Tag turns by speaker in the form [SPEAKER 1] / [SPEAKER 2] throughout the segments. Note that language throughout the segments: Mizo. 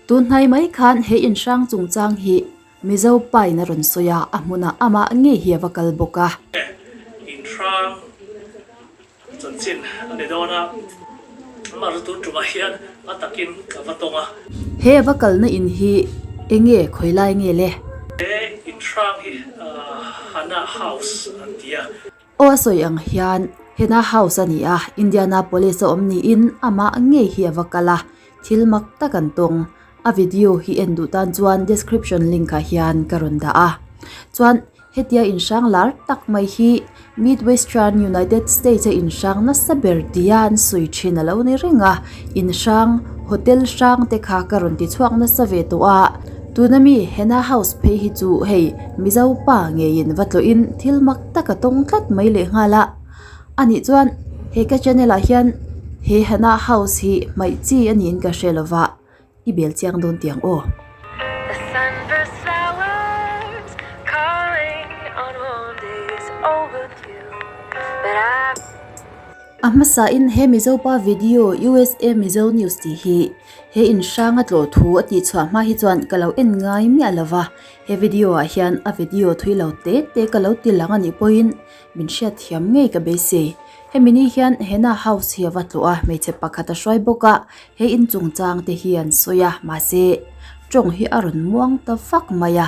[SPEAKER 1] Tun hnai mai khan he inhrang chungchang hi Mizo pain a rawn sawi a, a hmunah amah ngei hi a va kal bawk a.
[SPEAKER 2] Inhrang chanchin a ni dawn a, amah chu tun tumah hian a takin a va tawng a.
[SPEAKER 1] He a va kalna in hi enge khawi lai nge le?
[SPEAKER 2] He inhrang hi Hannah House an ti a.
[SPEAKER 1] Aw a sawi ang hian Hannah House a ni a, Indianapolis a awm niin amah ngei hi a va kal a, thil mak tak an tawng. A video hi en duh tan chuan description link ah hian ka rawn dah a. Chuan hetia inhrang lar tak mai hi Midwestern United States a inhrang nasa ber tia an sawi thin a lo ni reng a, inhrang hotel hrang te kha ka rawn ti chhuak nasa ve tawh a. Tuna mi Hannah House phei hi chu hei Mizo pa ngeiin va tlawhin thil mak tak a tawng tlat mai lehnghal a. Anih chuan he ka channel ah hian he Hannah House hi hmaih chi a niin ka hre lova. I bel chiang dawn tiang aw. A hmasa in he Mizopa video USA Mizo News tih hi he in hrang a tlawh thu a tih chhuah hma hi chuan ka lo en ngai miah lova, he video ah hian a video thui lo te te ka lo ti lang a nih pawhin min hriatthiam ngei ka beisei. Hemi ni hian Hena House hi a va tlawh a, hmeichhe pakhat a hruai bawk a, he inchungchang te hi an sawi a, mahse tawng hi a rawn muang ta vak mai a,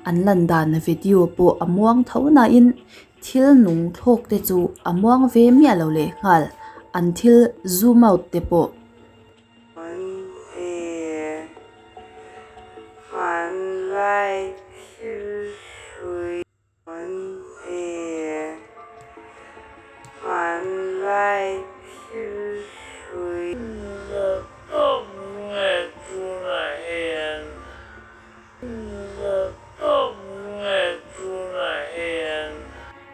[SPEAKER 1] an lan dan video pawh a muang tho nain thil nung thlawk te chu a muang ve miah lo leh nghal, an thil zoom out te pawh.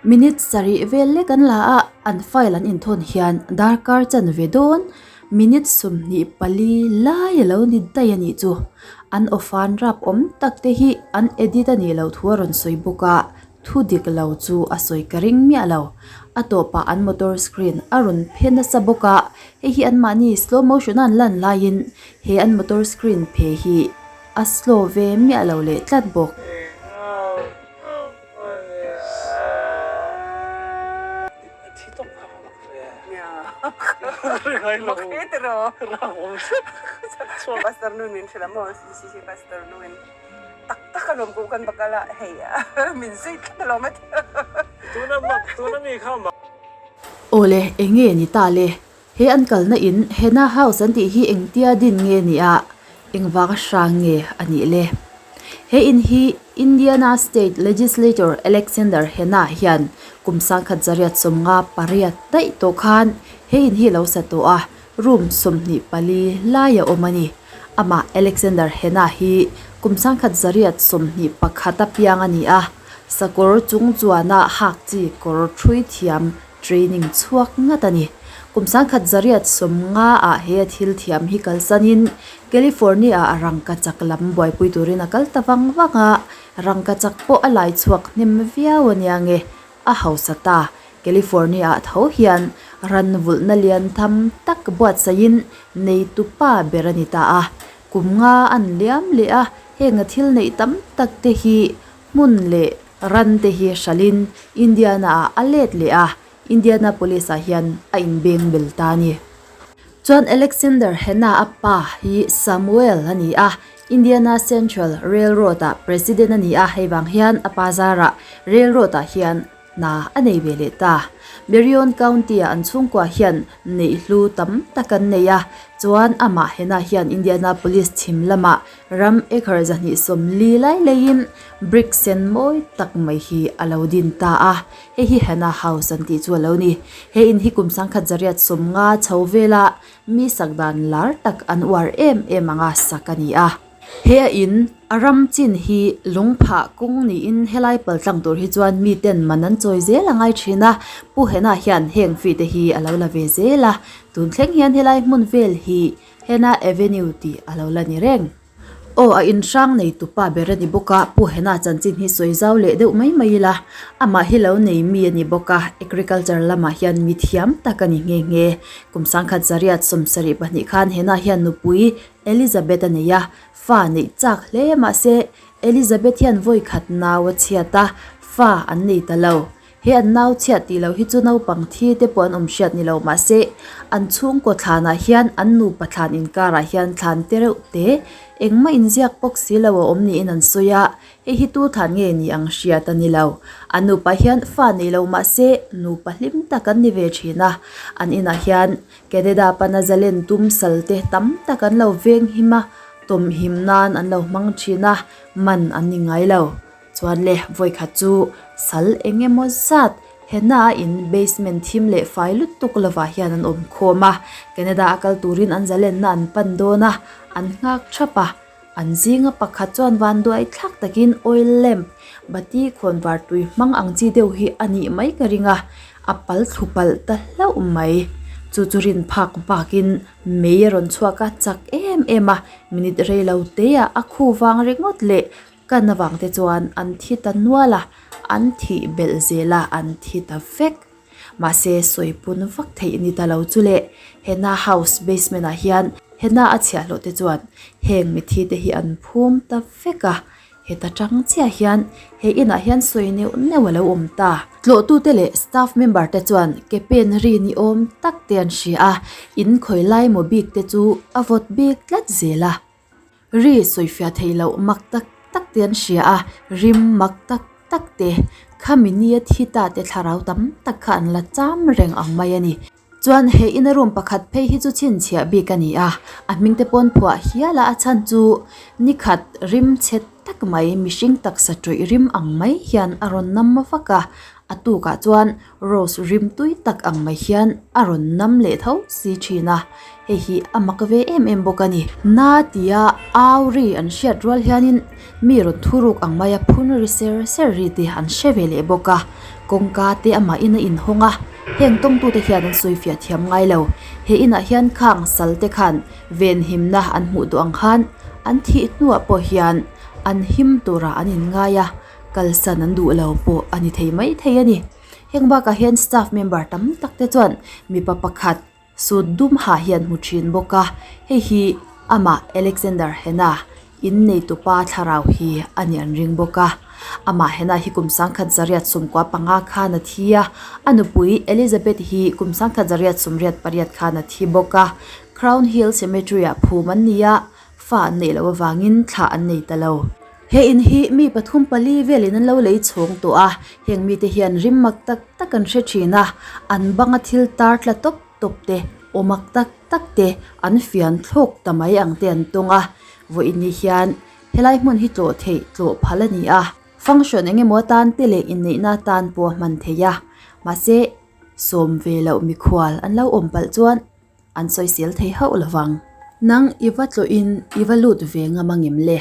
[SPEAKER 1] Minute sarih vel lek an la a, an file an inthawn hian darkar chanve dawn minute 24 lai a lo ni daih a nih chu. An awfan rap awm tak te hi an edit a nih loh thu a rawn sawi bawk a, thu dik lo chu a sawi ka ring miah lo. A tawpah an motor screen a rawn phe nasa bawk a, hei hi anmahni slow motion a an lan laiin he an motor screen phe hi a slow ve miah lo leh tlat bawk. Awle, enge ni ta le? He an kalna in Hena House an tih hi engtia din nge ni a, engvanga hrang nge a nih le? He in hi Indiana State Legislator Alexander Hena hian kum 1958 daih tawh khan he in hi lo sa tawh a, room 24 lai a awm a ni. Amah Alexander Hena hi kum 1921 a piang a ni a, sakawr chung chuana hak chi kawr thui thiam Training chhuak ngat a ni. Kum 1950 ah he a thil thiam hi kalsanin California ah rangkachak lam buaipui turin a kal ta vang vang a, rangkachak pawh a lai chhuak hnem viau a nia nge a hausa ta. California ah tho hian ran vulhna lian tham tak buatsaihin neitu pa ber a ni ta a. Kum nga an liam leh a, heng a thil neih tam tak te hi hmun leh Ran te hi hralhin Indiana ah a let leh a, Indianapolis ah hian a inbeng bel ta a ni. Chuan Alexander Hanna a pa hi Samuel a ni a, Indiana Central Railroad ah President a ni a, hei vang hian a pa zarah Railroad ah hian hna a nei ve leh ta. Marion County ah an chhungkua hian neihlu tam tak an nei a, chuan amah Hanna hian Indianapolis chhim lamah Ram acre 240 lai laiin brick sen mawi tak mai hi a lo din ta a, hei hi Hannah House an tih chu a lo ni. He in hi kum 1950 chho vela mi sak dan lar tak an uar em em anga sak a ni a. He a in a ram chin hi lungphah kawng niin helai paltlang tur hi chuan miten man an chawi zel a ngai thin a, Pu Hannah hian heng fee te hi a lo la ve zel a, tun thleng hian helai hmun vel hi Hena Avenue tih a lo la ni reng. Aw, a inhrang nei tupa ber a ni bawk a, Pu Hena chanchin hi sawi zau leh deuh mai mai ila, amah hi lo nei mi a ni bawk a, agriculture lamah hian mi thiam tak a ni nghe nghe. Kum 1972 khan Hena hian nupui Elizabeth a nei a, fa neih chak hle mahse Elizabeth hian vawi khat nau a chhiat a, fa an nei ta lo. He an nau chhiat tih loh hi chu naupang thi te pawh an awm hriat ni lo mahse an chhungkaw thlanah hian an nupa thlan inkarah hian thlan te reuh te engmah inziak bawk si lo a awm niin an sawi a, Hei hi tu thlan nge ni ang hriat a ni lo. An nupa hian fa nei lo mahse nupa hlim tak an ni ve thin a. An inah hian Canada pana zalen tum sal te tam tak an lo veng him a, tawmhim nan an lo hmang thin a, man an ni ngai lo. Chuan le, vawikhat chu sal eng emaw zat hena a in basement thim leh fai lutuk lovah hian an awm khawm a. Canada a kal turin an zalenna an pan dawn a, an nghak thap a. An zinga pakhat chuan vanduai thlak takin oil lamp bati khawn var tui hmang ang chi deuh hi a nih mai ka ring a, a pal thlu palh ta hlauh mai. Chu chu rin phak bakin mei a rawn chhuak a, chak em em a, minute rei lo te ah a khu vang ringawt leh kan avang te chuan an thi ta nual a, an thih belh zel a, an thi ta vek. Mahse sawi pun vak theih ni ta lo chu le, Henna house basement ah hian Henna a chhiahhlawh te chuan heng mithi te hi an phum ta vek a, heta tang chiah hian he inah hian sawi neuh neuh a lo awm ta. Tlawhtute leh staff member te chuan ke pen ri ni awm tak te an hria a, in khawi lai maw bik te chu a vawt bik tlat zel a. Ri sawifiah theih loh mak tak tak te an hria a, rim mak tak tak te, khami nia thi ta te thlarau tam tak kha an la cham reng ang mai a ni. Chuan he ina room pakhat phei hi chu chhinchhiah bik a ni a, a hming te pawn phuah hial a, a chhan chu nikhat rim chhe tak mai mihring taksa tawih rim ang mai hian a rawn nam vak a, a tukah chuan Rose rim tui tak ang mai hian a rawn nam leh tho si thin a, hei hi a mak ve em em bawk a ni. Na tia au ri an hriat rual hianin mi rawn thuruk ang maia phun ri ser ser ri te an hre ve leh bawk a, kawngka te amah in a inhawng a, heng tawngtute hian an sawifiah thiam ngai lo. He inah hian khang sal te khan venhimna an hmuh duh ang khan an thih hnuah pawh hian an him turah an inngai a. Kalsan an duh lo pawh a ni thei mai thei a ni. Heng bakah hian staff member tam tak te chuan mipa pakhat suit dum ha hi an hmu thin bawk a, hei hi amah Alexander Hena innei tupa thlarau hi a ni an ring bawk a. Amah Hena hi kum sangkhat zariat sawmkua panga khan a thi a, a nupui Elizabeth hi kum sangkhat zariat sawmriat pariat khan a thi bawk a. Crown Hill Cemetery ah phum an ni a, fa an neih loh avangin thlah an nei ta lo. He in hi mi pathum pali velin an lo lei chhawng tawh a, heng mite hian rim mak tak tak an hre thin a, an banga thil tar tla tawp tawp te, aw mak tak tak te an fian thlawk ta mai ang te an tawng a, vawiin ni hian helai hmun hi tlawh theih tlawh phal a ni a, function eng emaw atan te leh inneihna atan pawh a hman thei a, mahse sawm ve loh mikhual an lo awm palh chuan. An sawisel thei hauh lo vang. Nang i va tlawhin i va lut ve ngam angem le?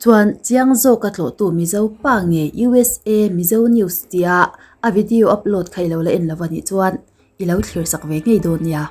[SPEAKER 1] Chuan chiang zawka tlawhtu Mizo pa nge USA Mizo News tia a video upload kha i lo la en lo a nih chuan i lo thlir sak ve ngei dawn nia.